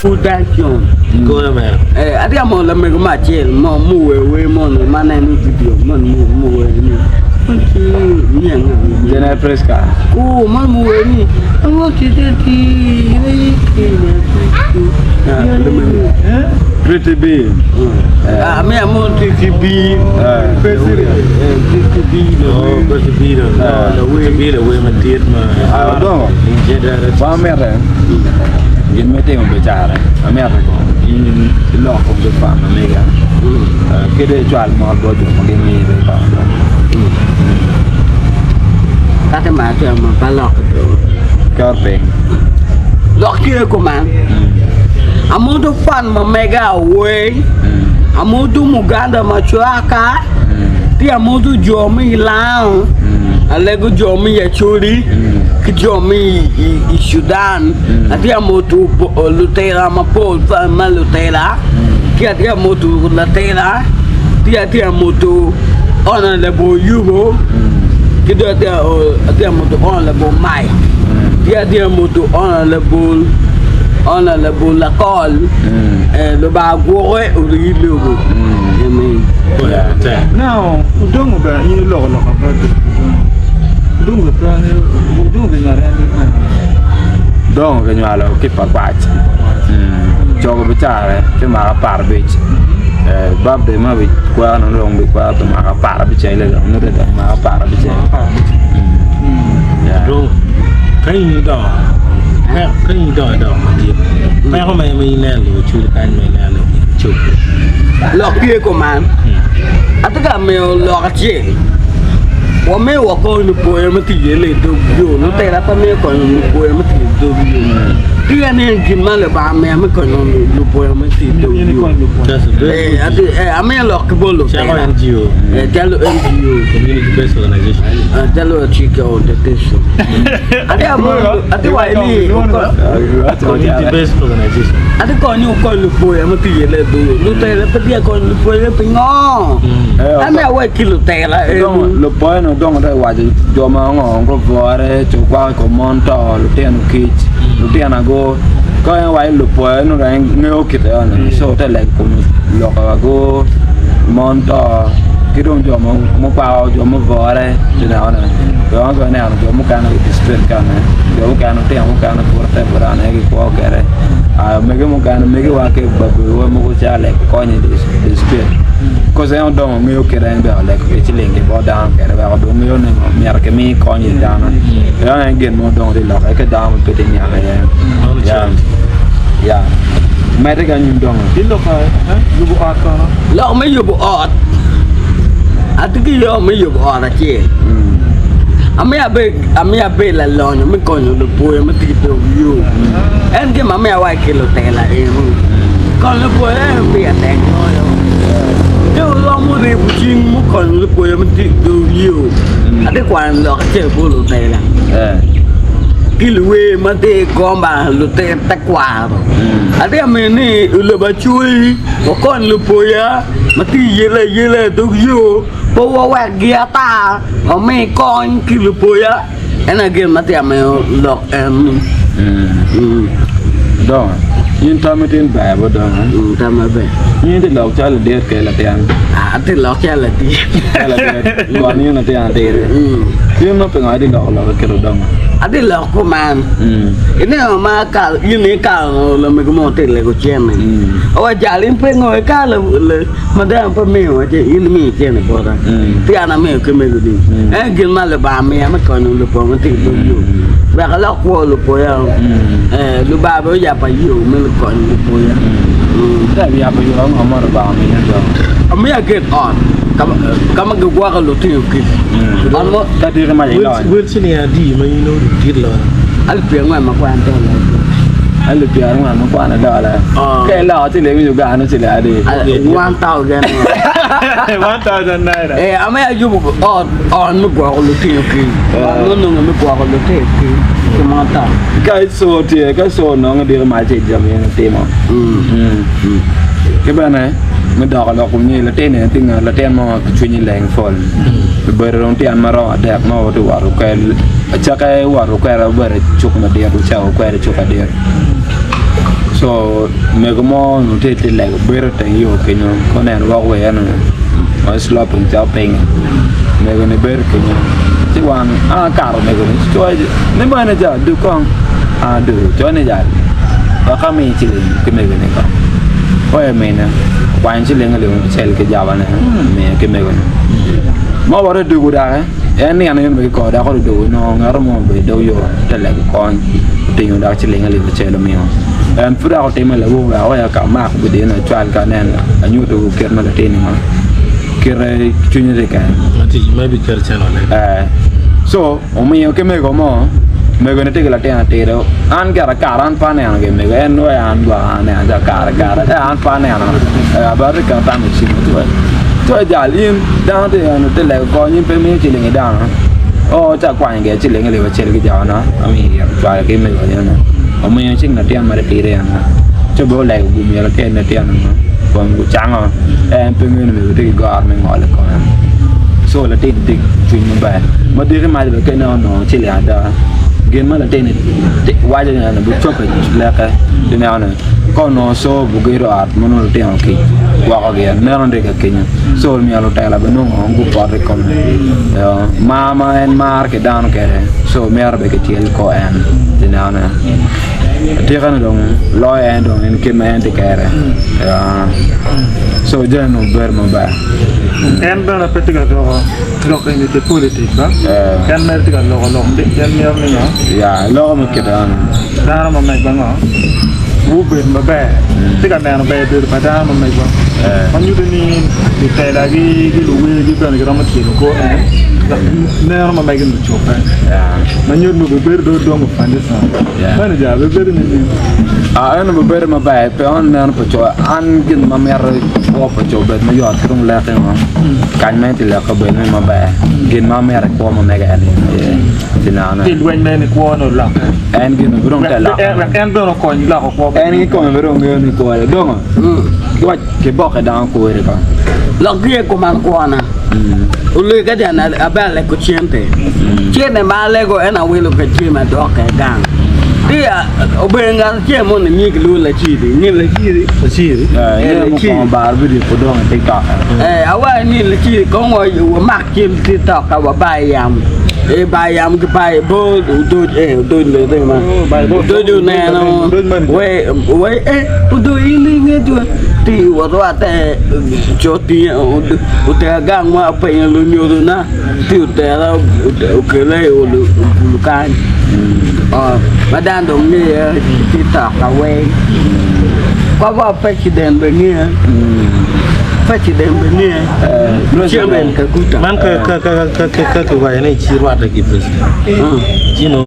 Production. Goyo mere. Eh, atye ka mono lamego mo acel mo muwer wer moni ma aneno i vidio moni muwer ni man tye ni anga Jenner Prisca. Ku man muwer ni Pretty B. Ah, me amo tye ki B. Eh. Tye ki B. Oh, Pretty B do. Pretty B lawer madit ma. Ah, odongo. Wan mitte gin me timo bicara amito kong in ilok kong ki fan ma mega kede icwal mot bot jo ma gimiyi bene kong dong. Kati ma atwero ma pe aloko do. Ket piny. Lok tye kuman, amoto fan ma mega away, amoto muganda ma cwaka, ci amoto jo me Ilango, alego jo me Acholi ki jo me i Cudan, atye ka moto lutela mapol ma lutela, ci atye ka moto latela, ci atye ka moto Honourable Yubo, ki dong atye ka moto Honourable Mike, ci atye ka moto Honourable Honourable Lakol, Lubanga gwoke ori lobo. Amen. Now, odongo bene in iloko lok about odongo. Odongo pe angeyo, odongo kinywalo en ki kwene? Dongo kinywalo ki Pakwach. Cogo bicare ci mwaka aparabic. Birthday ma bikwero nongo dong bikwero pi mwaka aparabicel dong nyutte dong mwaka aparabicel. Odongo, ka in idongo, ka in idongo idoko madit, peko mene ma ineno i Acholi kany ma ineno ni myero icobbe? Lok tye kuman, atye ka miyo lok acel, wamiyo wakony lupoya me tic i dog yo, lutela pe miyo konyo lupoya me tic i dog yo. Tika ni gin ma Lubanga omiya me konyo lupoya me tic i dog yo. That's a very Eh, good ati- eh, amiyo lok ki bot Cako lutela. NGO, Eh, calo NGO. Community Based Organization. Eh, calo Acika Organization. Ati amo- ati waco ni Community Based Organization. Ati konyo okony lupoya ma tye iye leduyo. Lutela pe tye ka konyo lupoya pingo? En aye awec ki lutela enu. Lupoya ni odongo dong iwaco jo ma ongo guvore co kwako i kom mon to lutino kic lutino ago ka en owaco ni lupoya nongo dong en ngeyo kite eno so te lego i kom lok ago mon to ki dong jo mukwako jo muvore dong ineno jo mukene i street kene jo mukene lutino mukene buto te buta aye gikwo kwede mege mukene megiwa ki babewa mogo calo lego konyo i street koz en odongo ngeyo kite en bene olego ki cilingi bot dano kwede weko dong ngeyo ni myero kimi kony i dano eno aye gin ma odongo tye i lokke ki dano pe tye niang iye ya medde ki anyim dongo. Lok me yubo ot atye ki yo me yubo ot acel amiyo abed lalonyo me konyo lupoya me tic dog yo en gin ma miyo awaco ki lutela eno konyo lupoya en pire tek loyo ka wuromo ribo cing me konyo lupoya me tic dog yo atye kwano lok acel bot lutela ki luwer ma tye i gomba lutit tekwaro atye ka mito ni i lobo Acholi wakony lupoya ma tye ka yelle ayela i dog yo Pe wawekgi ata, wami kony ki lupoya. En aye gin ma tye ka miyo lok en-ni. Dongo, in tammi tin ber bot dongo? Tamma ber. In itye lok calo ladit kede latin? Atye lok calo ladit. Calo ladit, gon in latin atidi. In nongo pingo itye loko lok i kit odongo? Atye lok kuman, ineno ma in ikalo lamego mo tye ka lego cente, owaco jal in pingo ikalo Ma dano pe miyo ci in imiyo cente bota, ci an amiyo ki mego-ni. En gin ma Lubanga miya me konyo lupo ma tye i dog yo, wek alok kwo lupoya. Ee, Lubanga bene oyabba yo me konyo lupoya. Ka iyabo yo ango ma Lubanga omiyi dong? Omiya aget ot ka ma gigwoko lutino kic. Ot mo. Ka tiki mac ilony. Wel ciling adi ma in nongo dit loyo? Alip pyerangwen ma kwan dola. Alip pyerangwen ma kwan dola. Ka iloko ciling me Uganda nongo ciling adi? 1000 1000 naira. Eh, ame ayubo ot ot me gwoko lutino kic. Ot ma onongo me gwoko lutino kic ki mota. Ka ico tye, ka ico nongo diro mac ci jami en otimo. Ki bene me doko lok kom nyo latin eni tye ngat latin mo ma cwinye leng pol. Obedo dong tyen ma romo adek ma watye woto kwede, acakke woto kwede obedo i cuk madit, ocako kwede i cuk madit. So mego mo onongo tye ite lego bedo iteng yo kenyo ka oneno walk way eno ma sloping cito piny mego ni bedo kenyo ci wan an akato mego ni ci coyo ni mene ja dug kong an adugo coyo ni jal wek ami ciling ki mego ni kong oye mine okwanyo ciling alip acel ki jabane omiyo ki mego ni ma owoto dugo doki en nino en bene kikor dok odugo onongo ngat mo obedo i dog yo te lego kony otingo dok ciling alip acel omiyo en pud dok otimo lawor wek wek ka amak gudine acwal ka anen anyuto kit ma latin-ni ma kite cwinye tye kene so omiyo ki mego mo mego-ni tye ki latin atidi an gire akara an pe aneno gi mego en weko an gwok aneno ca kare kare ento an pe aneno abati ka atamo i cim ci jal in dano tye eno tye lego kony in pe imiyo ciling i dano oo ci akwanyo gire ciling alip acel ki jona amiyo acwalo ki mego eno omiyo cing latin ma titidi eno ci bene olego gumiyo latin latin eno kun gucango en pe ngeyo ni mego tye ki goro me ngolo i kome so latin tye ki cwiny maber ma diki mac bene ka ineno onongo ciling ada gin ma latin-ni waco ni eno bicobbe i leke ineno ni Ka onongo co gugedo ot ma nongo lutino kic gwokogi meno tye ka kenyo co myero lutela bene nongo gupot i kome mar ma en maro ki dano kwede co myero bene kityel kor en ineno atika ni dong loyo en dong en kit ma en tye kwede co jami ni obedo maber. En bene pe tye ka loko lok eni pi politik ba en mere tye ka loko lok en mito ni ngo? Ya loko me kit eno. Dano ma megwa ngo? Gubed maber. Tye ka neno ber bedo pa dano ma megwa ma nyuto ni lutelagi ki luwergi bene giromo tyelo kor en dok neno ma mege ni ocobbe ma nyuto ni obibedo dong odongo kanisa. Meno ja bibedo nining? En obibedo maber pe on neno pa co an gin ma mito kwo pa co obed mayot ki dong leke ngo kany ma en tye leke obed maber gin ma mito i kwo ma mege en aye. Ki lweny mere ni kwone olokke. En gin bene dong te lokke. Wek en bene okony loko kwo pa En kikome bene dong ngeyo ni kwone dongo. Kiwac kibokke dano kweri kong. Lok tye kuman kwona. Olwega jan abe alego cente. Cente ma alego en awilo kwede cem adokke gang. Ti obedo ngat acel moni nyinge kilwongo Laciri. Inge Laciri? Laciri? Eh, inge mukwongo bar video pud dong i TikTok. Eh, awaco ni Laciri kong wamak Cim ki toka wa bar yam e bar yam ki bar bor odoc e odoc lete ma odoc oneno we we e odoc in inge jwa ti wa rwate co tinge otera gang mo apenyo lunyodo na ti otera okela i ot ogulu kany ma dano dong ngeya ki toka weng kwa wa preciden bene ngeya preciden bene ngeya. Man ka kiwaco ni ci rwatte ki president, ci nongo.